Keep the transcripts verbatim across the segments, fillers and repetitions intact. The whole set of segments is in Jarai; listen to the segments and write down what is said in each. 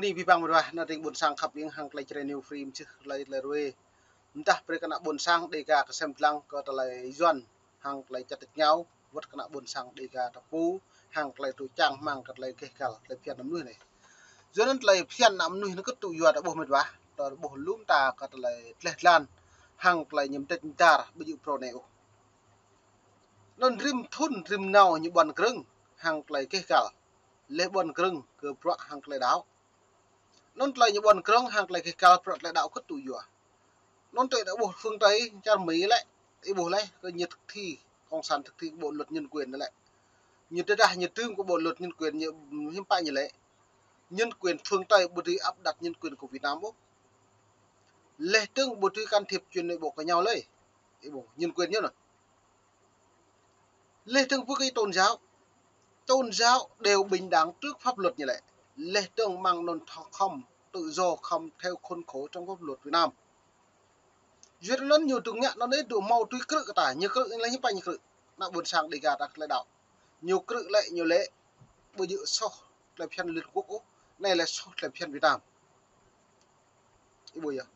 Ni ƀing ƀăng mơdua, ană tring ƀôn sang khăp ing hăng tơlơi Jrai New Frame čih tơlơi tơlơi ruai. Mơdah brơi kơ ană ƀôn sang Dega kơ sem dlăng kơ tơlơi Yuan hăng tơlơi čăt tĕč ngao, wơ̆t kơ ană ƀôn sang Dega ta pô hăng tơlơi tŭ čang hmang kơ tơlơi gêh gal, tơlơi phiăn ană mơnuih anai. Yua anŭn tơlơi phiăn ană mơnuih anŭn kơtŭ yua ta ƀuh mơdua, ta ƀuh lŏm ta kơ tơlơi tleh dlan hăng tơlơi ñăm tĕč ñăm dar ƀu djơ̆ phrâo anai ôh. Anŭn rĭm thŭn rĭm nao ñu ƀuăn krơ̆ng hăng tơlơi gêh gal, laih ƀuăn krơ̆ng kơ bruă hăng tơlơi đaŏ. Anŭn tơlơi ñu ƀuăn krơ̆ng hăng tơlơi gêh gal bruă tơlơi đaŏ kơtŭ yua. Anŭn tơlơi đaŏ ƀuh phương Tây, čar Mi lĕ, ih ƀuh laih, kơ ñu thực thi, cộng sản thực thi bộ luật nhân quyền anŭn lĕ. Ñu tơdah ñu trưng kơ bộ luật nhân quyền ñu hiư̆m pă ñu lĕ. Nhân quyền phương Tây ƀu dưi áp đặt nhân quyền kơ Việt Nam ôh. Laih dơ̆ng ƀu dưi can thiệp chuyện nội bộ kơ ñu lơi. Ih ƀuh, nhân quyền ñu anŭn. Laih dơ̆ng ƀu kơ tôn giáo. Tôn giáo đều bình đẳng trước pháp luật ñu lĕ. Laih dơ̆ng mơ̆ng anŭn tho-, không tự do, không theo khuôn khổ trong pháp luật Việt Nam. Yua anŭn ñu tŭ ngă anŭn anai dŏ hmâo tui krư̆ kơ ta, ñu krư̆ anŭn lĕ hiư̆m pă ñu krư̆. Ană ƀôn sang Dega ta tơlơi đaŏ. Ñu krư̆ lĕ ñu lĕ ƀu djơ̆ soh tơlơi phiăn Liên Quốc ôh, anai lĕ soh tơlơi phiăn Việt Nam. Ih ƀuh yơh.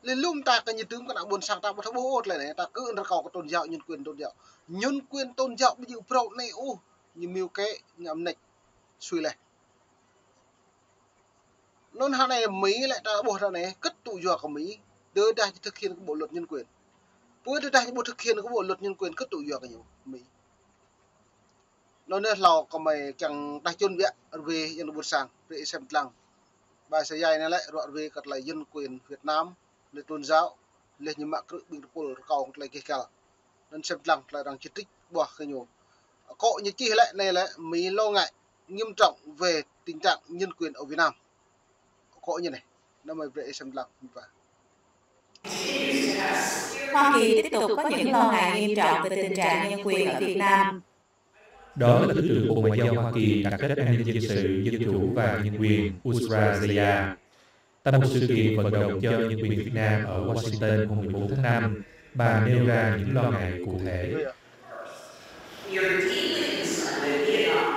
Laih lŏm ta kơ ñu dưm kơ ană ƀôn sang ta ƀu thâo ƀuh ôh tơlơi anai, ta kơ rơkâo kơ tôn giáo, nhân quyền tôn giáo. Nhân quyền tôn giáo ƀu djơ̆ phrâo anai ôh, ñu mĭu kĕ, ñu amnĕč, sui laih. Anŭn hăng anai Mi lĕ ta ƀuh ră anai, kơtŭ yua kơ Mi, tơdah ñu thực hiện kơ bộ luật nhân quyền. Pơ tơdah ñu ƀu thực hiện kơ bộ luật nhân quyền, kơtŭ yua kơ ñu, Mi. Anŭn anai hlâo kơ mơi kiăng đah čun biă rơwe yang ƀôn sang, brơi sem dlăng. Ƀơi sa yai anai lĕ ruă rơwe kơ tơlơi nhân quyền Việt Nam, tơlơi tôn giáo, laih ñu mă krư̆ ƀing tơpul rơkâo tơlơi gêh gal. Anŭn sem dlăng tơlơi arăng čih trích ƀuah kơ ñu. Akŏ ñu čih lĕ anai lĕ Mi lo ngại nghiêm trọng về tình trạng nhân quyền ở Việt Nam. Akŏ ñu anai, anŭn mơi brơi sem dlăng. Hoa Kỳ tiếp tục có những lo ngại nghiêm trọng về tình trạng nhân quyền ở Việt Nam. Đó là Thứ trưởng Bộ Ngoại giao Hoa Kỳ đặc trách an ninh dân sự, dân chủ và nhân quyền Uzra Zeya. Tại một sự kiện vận động cho nhân quyền Việt Nam ở Washington hôm mười bốn tháng năm, bà nêu ra những lo ngại cụ thể.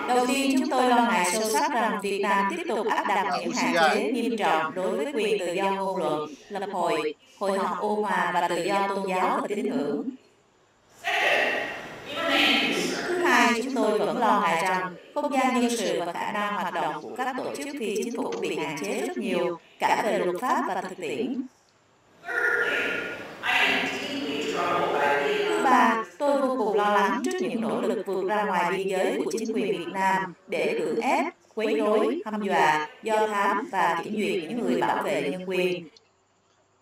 Đầu tiên, chúng tôi lo ngại sâu sắc rằng Việt Nam tiếp tục áp đặt những hạn chế nghiêm trọng đối với quyền tự do ngôn luận, lập hội, hội họp ôn hòa và tự do tôn giáo và tín ngưỡng. Thứ hai, chúng tôi vẫn lo ngại rằng không gian dân sự và khả năng hoạt động của các tổ chức phi chính phủ bị hạn chế rất nhiều, cả về luật pháp và thực tiễn. Thứ ba, tôi vô cùng lo lắng trước những nỗ lực vượt ra ngoài biên giới của chính quyền Việt Nam để cưỡng ép, quấy rối, hăm dọa, do thám và kiểm duyệt những người bảo vệ nhân quyền.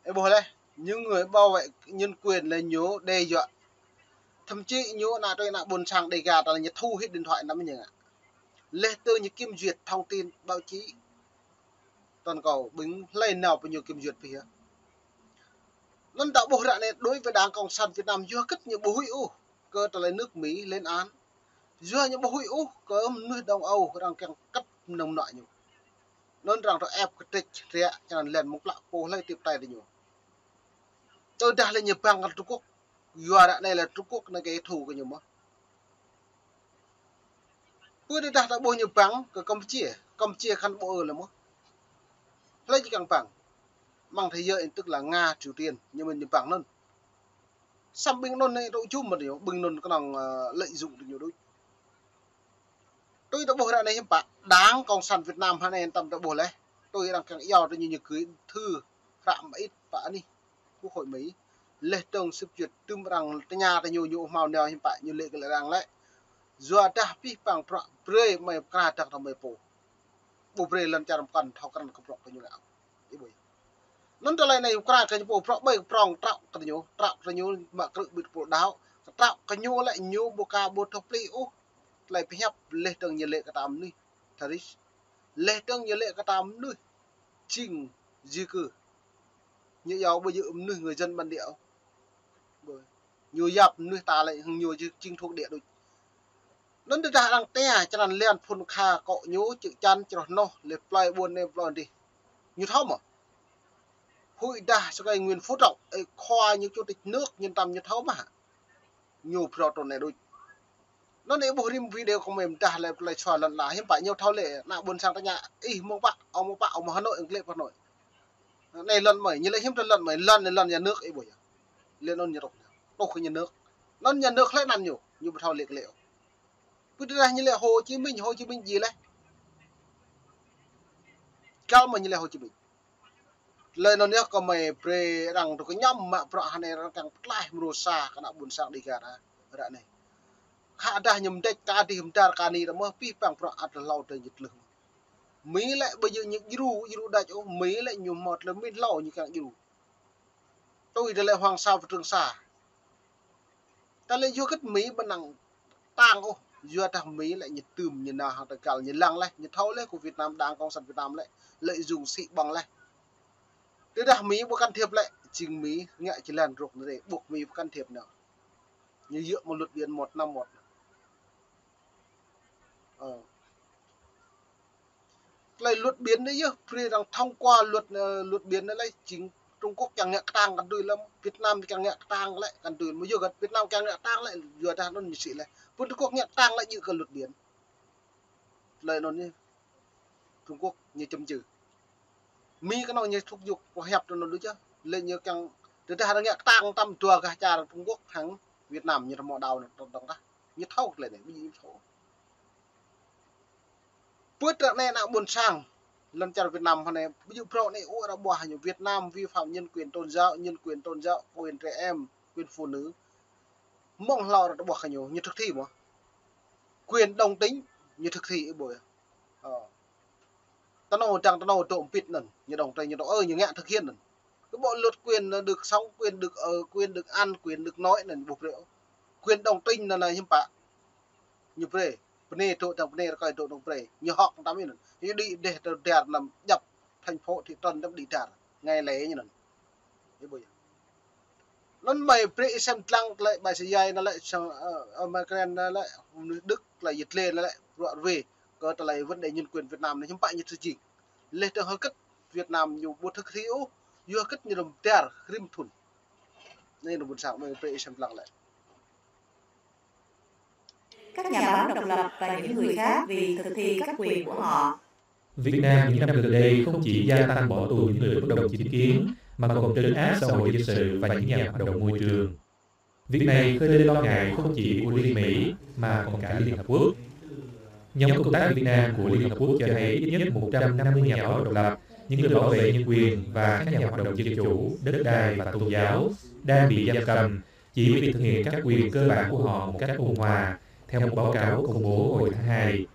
Ih ƀuh laih, những người bảo vệ nhân quyền lĕ ñu đe dọa. Thậm chí ñu ană tui ană ƀôn sang Dega ta lĕ ñu thu hết điện thoại năm ñu ngă. Laih dơ̆ng ñu kiểm duyệt thông tin báo chí toàn cầu, ƀing hlơi nao pơ ñu kiểm duyệt pơ hia. Anŭn ta ƀuh ră anai đối với Đảng Cộng sản Việt Nam yua hơget ñu ƀu huĭ ôh kơ tơlơi nước Mỹ lên án. Yua ñu ƀu huĭ ôh kơ mơnuih Đông Âu arăng kiăng kăt mơnơ̆ng mơnuă ñu. Anŭn arăng tơ ĕp kơ trĕč hrĕ čơnăn lĕn mơ̆ng plă pô hlơi tiếp tay tơ ñu. Tơdah lĕ ñu băng kơ Trung Quốc, yua ră anai lĕ Trung Quốc anai kơ thù kơ ñu mơ̆n. Pơ tơdah ta ƀuh ñu băng kơ Campuchia, Campuchia khăn ƀu ư lĕ mơ̆n. Hlơi či kiăng băng. Mơ̆ng thế giới tức là Nga, Triều Tiên, ñu mĭn ñu băng anŭn. Samơ̆ ƀing anŭn anai tŭ jum mơ̆n ñu, ƀing anŭn kơnơ̆ng, ơ, lợi dụng tơ ñu đôč. Tui ta ƀuh ră anai hiư̆m pă, Đảng Cộng sản Việt Nam hơnai tăm ta ƀuh laih. Tui arăng kiăng iâu tơ ñu, ñu gửi thư hră mơit pơ anih Quốc hội Mỹ. Laih dơ̆ng sip juăt tơm arăng tơña tơ ñu, ñu hmâo nao hiư̆m pă, ñu lĕ kơ lĕ arăng lĕ. Yua dah pih păng bruă brơi mơi pơkra dăk tơ mơi pô. Ƀu brơi lŏn čar pơkŏn thâo krăn kơ bruă kơ ñu ngă. Ih ƀuh. Anŭn tơlơi anai pơkra kơ ñu pô, bruă ƀơi prong trŏ kơ ñu, trŏ kơ ñu mă krư̆ ƀing tơpul đaŏ, trŏ kơ ñu lĕ ñu ƀu ka ƀu thâo pơplih ôh tơlơi pơhiăp laih dơ̆ng ñu lĕ kơ ta mơnuih terrorist. Laih dơ̆ng ñu lĕ kơ ta mơnuih jing di cư. Ñu iâu ƀu djơ̆ mơnuih người dân bản địa ôh. Ƀơi. Ñu yap mơnuih ta lĕ hăng ñu jing, jing thuộc địa đôč. Anŭn tơdah arăng tia čơnăn lĕn phŭn kha akŏ ñu čư̆ čan čroh noh lĕ plơi ƀôn anai plơi adih. Ñu thâo mơ̆n. Huĭ dah sơkai Nguyễn Phú Trọng, ơi khua ñu chủ tịch nước ñu tăm ñu thâo mơ̆n. Ñu phrâo trŭn anai đôč. Anŭn ih ƀuh rĭm video kơ mơi mơdah lĕ tơlơi sua lŏn ala, hiư̆m pă ñu thâo lĕ, ană ƀôn sang tơña, ih mơ̆ng pă, ơ mơ̆ng pă, ơ mơ̆ng Hà Nội, ih lĕ pơ Hà Nội. Anai lŏn mơi, ñu lĕ hiư̆m tơlơi lŏn mơi, lŏn anai lŏn nhà nước ih ƀuh yơh. Lĕ anŭn ñu rŏk, rŏk nhà nước. Anŭn nhà nước lĕ anăn ñu, ñu ƀu thâo lĕ kơ lĕ. Pơ tơdah ñu lĕ Hồ Chí Minh, Hồ Chí Minh djai lĕ. Kâo mơi ñu lĕ Hồ Chí Minh. Tơlơi anŭn yơh kơ mơi brơi arăng tŭ kơ ñăm mă bruă hơnai arăng kiăng pơtlaih mrô sa kơ ană ƀôn sang Dega ta ră anai. Khă dah ñu mơdĕč kơ adih mơdar kơ anai ta mơ̆ pih pang bruă ăt hlâo tơl jĭt lơh. Mi lĕ ƀu djơ̆ ñu djru, djru đač ôh, mi lĕ ñu hmâo tơlơi mĭn hlâo ñu kiăng djru. Tui tơlơi Hoàng Sa và Trường Sa. Tơlơi yua hơget Mi ƀu năng tang ôh, yua dah Mi lĕ ñu tơm ñu nao hăng tơgal ñu lăng leh, ñu thâo leh kơ Việt Nam, Đảng Cộng sản Việt Nam lĕ, lợi dụng sĭ ƀơ̆ng leh. Tơdah Mi ƀu can thiệp lĕ, jing Mi ngă jơlan rŏk anai, ƀuh Mi ƀu can thiệp nao. Ñu djơ̆ mơ̆ng luật biển một năm một. Ơ. Tơlơi luật biển anai yơh, brơi arăng thông qua luật, ơ, luật biển anai lĕ jing Trung Quốc kiăng ngă kơtang kăn tui lăm, Việt Nam kiăng ngă kơtang lĕ kăn tui, mơ̆ yua hơget Việt Nam kiăng ngă kơtang lĕ, yua dah anŭn ñu sĭ leh. Pơ Trung Quốc ngă kơtang lĕ djơ̆ kơ luật biển. Tơlơi anŭn ñu Trung Quốc ñu châm chư. Mi kơ anŭn ñu thúc giục, pơhiăp tơ anŭn đôč yơh. Lĕ ñu kiăng, tơdah arăng ngă kơtang tăm dua gah čar Trung Quốc hăng Việt Nam ñu tơ mơ̆ đao anŭn tơ̆ng tah. Ñu thâo tơlơi anai, ƀu djơ̆ ñu thâo. Pơ tơlơi anai ană ƀôn sang lŏn čar Việt Nam hơnai, ƀu djơ̆ phrâo anai ôh arăng ƀuah ñu Việt Nam vi phạm nhân quyền tôn giáo, nhân quyền tôn giáo, quyền trẻ em, quyền phụ nữ. Mơ̆ng hlâo arăng ƀuah kơ ñu, ñu thực thi mơ̆. Quyền đồng tính, ñu thực thi ih ƀuh yơh. Ơ. Tơnô dăng tơnô dŏ mpit anŭn, ñu đồng tính, ñu dŏ, ơ, ñu ngă thực hiện anŭn. Kơ ƀuh luật quyền được sống, quyền được ở, quyền được ăn, quyền được nói anŭn ƀuh brơi. Quyền đồng tính anŭn hiư̆m pă. Ñu brơi, bơnai dŏ dăng bơnai, rơkơi dŏ dăng brơi. Ñu hŏk tăm anŭn. Ñu đĭ đeh tơ dar năm djăp thành phố, thị trấn năm đĭ dar. Ngày lễ ñu anŭn. Ih ƀuh yơh. Anŭn mơi brơi ih sem lăng tơlơi bai sa yai anŭn lĕ sang, ơ, ơ, Macron anŭn lĕ, mơnuih Đức tơlơi yit lê anŭn lĕ, bruă rơwe kơ tơlơi vấn đề nhân quyền Việt Nam anai hiư̆m pă ñu thực thi. Leh tơ hơget Việt Nam ñu ƀu thực thi ôh, yua hơget ñu lŏm dar rĭm thŭn. Anai ană ƀôn sang mơi brơi ih sem lăng lĕ. Các nhà báo độc lập và những người khác vì thực thi các quyền của họ. Việt Nam những năm gần đây không chỉ gia tăng bỏ tù những người bất đồng chính kiến, mà còn trấn áp xã hội dân sự và những nhà hoạt động môi trường. Việc này khơi lên lo ngại không chỉ của riêng Mỹ, mà còn cả Liên Hợp Quốc. Nhóm công tác Việt Nam của Liên Hợp Quốc cho hay ít nhất một trăm năm mươi nhà báo độc lập, những người bảo vệ nhân quyền và các nhà hoạt động dân chủ, đất đai và tôn giáo đang bị giam cầm chỉ vì thực hiện các quyền cơ bản của họ một cách ôn hòa, theo một báo cáo công bố hồi tháng hai.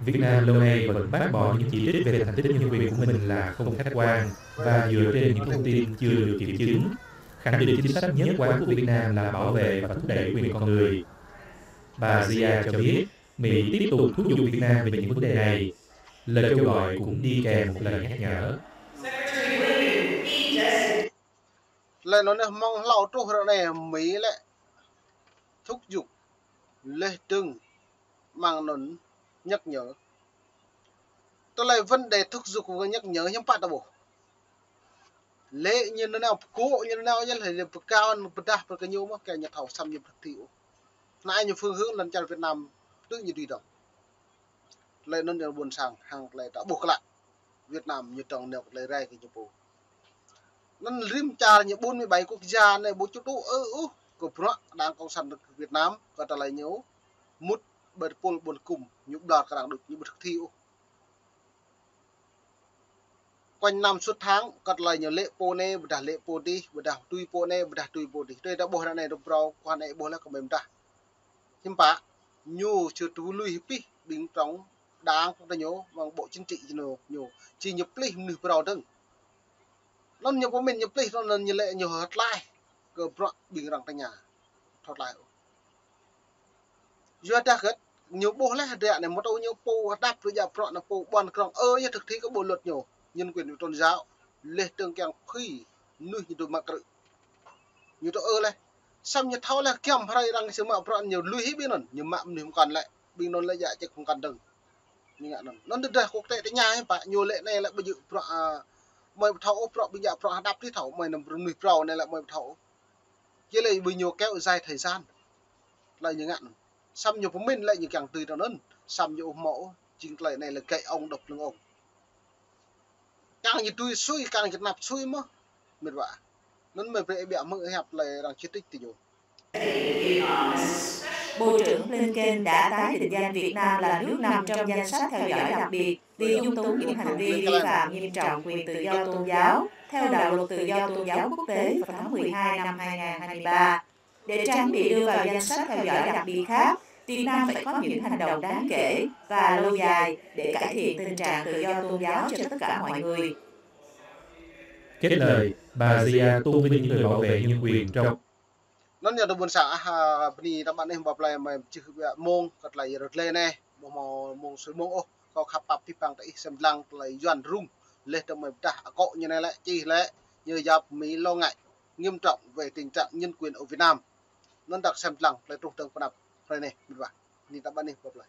Việt Nam lâu nay vẫn bác bỏ những chỉ trích về thành tích nhân quyền của mình là không khách quan và dựa trên những thông tin chưa được kiểm chứng, khẳng định chính sách nhất quán của Việt Nam là bảo vệ và thúc đẩy quyền con người. Bà Zia cho biết, Mỹ tiếp tục thúc giục Việt Nam về những vấn đề này. Lời kêu gọi cũng đi kèm một lời nhắc nhở. Tơlơi anŭn anai mơ̆ng hlâo truh ră anai Mi lĕ thúc giục leh dơ̆ng mơ̆ng anŭn nhắc nhở. Tơlơi vấn đề thúc giục và nhắc nhở hiư̆m pă ta ƀuh. Lĕ ñu nanao pơkŏ, ñu nanao yơh lĕ pơkao pơdah pơ kơ ñu mơ̆ kơ ñu thâo săm ñu pơthâo ôh. Anai ñu phương hướng lŏn čar Việt Nam tui ñu đĭ dŏ. Tơlơi anŭn ană ƀôn sang hăng tơlơi ta ƀuh klă. Việt Nam ñu tŏng nao kơ tơlơi rai kơ ñu pô. Anŭn rĭm čar ñu bốn mươi bảy quốc gia anai ƀu čŭt ôh ơ ôh kơ bruă Đảng Cộng sản Việt Nam kơ tơlơi ñu mŭt ƀơi tơpul ƀôn kŭm ñu ƀlŏr kơ arăng đôč ñu ƀu thực thi ôh. Quanh năm suốt tháng kơ tơlơi ñu lĕ pô anai, ƀôdah lĕ pô adih, ƀôdah tui pô anai, ƀôdah tui pô adih. Tui ta ƀuh ră anai rơbrâo, kơ anai ƀuh leh kơ mơi mơdah. Hiư̆m pă, ñu či tŭ lui hĭ pih ƀing trong đảng kơ ñu, mơ̆ng bộ chính trị ñu, ñu či ñu plih mơnuih phrâo dơ̆ng. Anŭn ñu pơmĭn ñu plih, anŭn ñu lĕ ñu hơtlaih kơ bruă ƀing arăng tơña. Hơtlaih. Yua dah hơget, ñu ƀuh leh hơdră anai mơ̆ tŭ ñu pô hơdăp rơjă bruă anai pô ƀuăn krong ơ yơh thực thi kơ bộ luật ñu, nhân quyền tôn giáo, leh dơ̆ng kiăng phui mơnuih ñu dŏ mă krư̆. Ñu dŏ ơ leh. Săm ñu thâo leh giăm hrơi arăng sĭ mă bruă ñu lui hĭ ƀing anŭn, ñu mă mơnuih mơkăn lĕ, ƀing anŭn lĕ djă čĕk mơkăn dơ̆ng. Ñu ngă anŭn. Anŭn tơdah quốc tế tơña hiư̆m pă, ñu lĕ anai lĕ ƀu djơ̆ bruă, a, mơi ƀu thâo ôh bruă ƀing djă bruă hơdăp tih thâo, mơi anăm bruă mơnuih phrâo anai lĕ mơi ƀu thâo ôh. Yua lĕ ƀing ñu kéo dài thời gian. Tơlơi ñu ngă anŭn. Samơ̆ ñu pơmĭn lĕ ñu kiăng tui tơ anŭn, samơ̆ ñu ƀu hmâo, jing tơlơi anai lĕ găi ŏng đŏk lưng ŏng. Kiăng ñu tui sui, kiăng ñu tơnap sui mơ̆n, mĭt wa. Anŭn mơ̆ brơi ƀiă mơ̆ng hiăp tơlơi arăng chỉ trích tơ ñu. Bộ trưởng Blinken đã tái định danh Việt Nam là nước nằm trong danh sách theo dõi đặc biệt vì dung túng những hành vi vi phạm nghiêm trọng quyền tự do tôn giáo theo đạo luật tự do tôn giáo quốc tế vào tháng mười hai năm hai ngàn hai mươi ba. Để tránh bị đưa vào danh sách theo dõi đặc biệt khác, Việt Nam phải có những hành động đáng kể và lâu dài để cải thiện tình trạng tự do tôn giáo cho tất cả mọi người. Kết lời, bà Zia tôn vinh những người bảo vệ nhân quyền trong Anŭn yơh tơ ƀôn sang ah, bơni tơƀă anih ƀă plơi mơi čih ƀiă mông kơ tơlơi yơh rơtlê anai, ƀu hmâo mông sui mông ôh, kâo khăp pap pih pang tơ ih sem lăng tơlơi Yuan rŭng, leh tơ mơi pơdah akŏ ñu anai lĕ čih lĕ, ñu yap Mi lo ngại, nghiêm trọng về tình trạng nhân quyền ở Việt Nam. Anŭn đŏk sem lăng tơlơi truh dơ̆ng pơnăp hrơi anai, mĭt wa. Bơni tơƀă anih ƀă plơi.